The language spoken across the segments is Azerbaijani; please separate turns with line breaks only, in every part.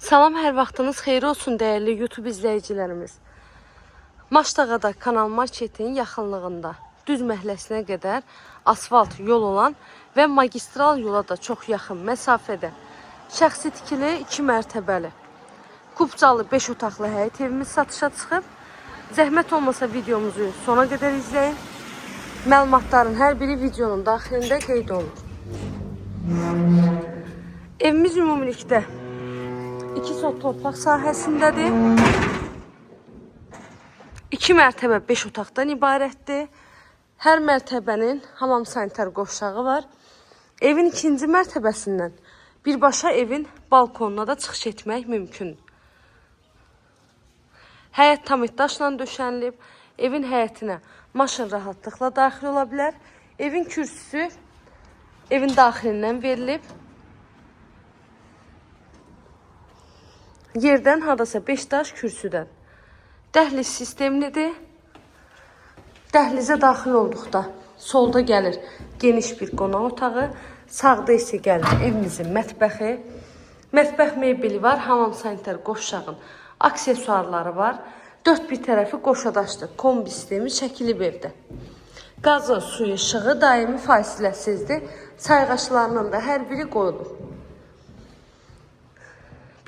Salam, hər vaxtınız xeyir olsun dəyərli YouTube izləyicilərimiz. Maşdağada Kanal Marketin yaxınlığında düz məhəlləsinə qədər asfalt yol olan və magistral yola da çox yaxın məsafədə şəxsi tikili 2 mərtəbəli Kubcalı 5 otaqlı həyət evimiz satışa çıxıb. Zəhmət olmasa videomuzu sona qədər izləyin. Məlumatların hər biri videonun daxilində qeyd olunur. Evimiz ümumilikdə 2 sot torpaq sahəsindədir. 2 mərtəbə 5 otaqdan ibarətdir. Hər mərtəbənin hamam sanitar qovşağı var. Evin ikinci mərtəbəsindən birbaşa evin balkonuna da çıxış etmək mümkündür. Həyət tam daşla döşənilib. Evin həyətinə maşın rahatlıqla daxil ola bilər. Evin kürsüsü evin daxilindən verilib. Yerdən hardasa 5 daş kürsüdən. Dəhliz sistemlidir. Dəhlizə daxil olduqda solda gəlir geniş bir qonaq otağı, sağda isə gəlir evimizin mətbəxi. Mətbəx mebeli var, hamam sanitar qovşağın aksesuarları var. Dörd bir tərəfi qoşadaşdır. Kombi sistemi çəkilib evdə. Qazı, suyu, işığı daimi fasiləsizdir. Sayğaçlarının da hər biri qoyulub.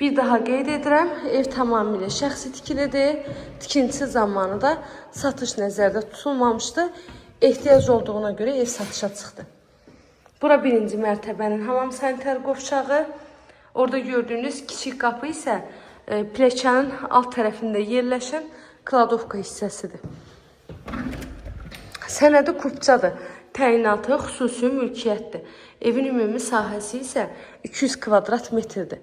Bir daha qeyd edirəm, ev tamamilə şəxsi tikilidir. Tikintisi zamanı da satış nəzərdə tutulmamışdı. Ehtiyac olduğuna görə ev satışa çıxdı. Bura birinci mərtəbənin hamam sanitar qovşağı. Orada gördüyünüz kiçik qapı isə pilləkənin alt tərəfində yerləşən kladovka hissəsidir. Sənədi kupçadır. Təyinatı xüsusi mülkiyyətdir. Evin ümumi sahəsi isə 200 kvadrat metrdir.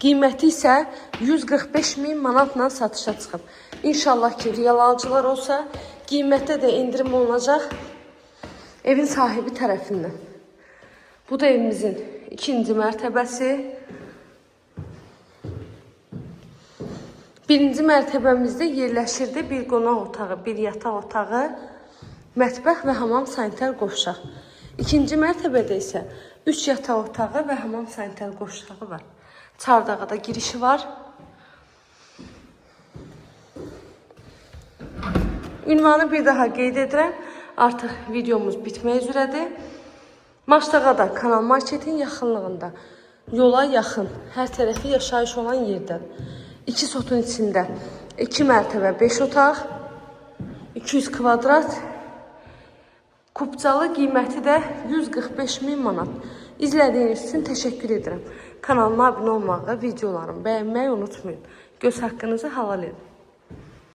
Qiyməti isə 145 min manatla satışa çıxıb. İnşallah ki, real alıcılar olsa, qiymətdə də endirim olunacaq evin sahibi tərəfindən. Bu da evimizin ikinci mərtəbəsi. Birinci mərtəbəmizdə yerləşirdi bir qonaq otağı, bir yataq otağı, mətbəx və hamam sanitar qovşaq. İkinci mərtəbədə isə 3 yataq otağı və hamam sanitar qovşağı var. Çardağa da girişi var. Ünvanı bir daha qeyd edirəm. Artıq videomuz bitmək üzrədir. Maşdağada Kanal Marketin yaxınlığında, yola yaxın, hər tərəfi yaşayış olan yerdədir. 2 sotun içində 2 mərtəbə 5 otaq, 200 kvadrat. Kubcalı qiyməti də 145 min manat. İzlədiyiniz üçün təşəkkür edirəm. Kanalıma abunə olmağı, videolarımı bəyənməyi unutmayın. Göz haqqınızı halal edin.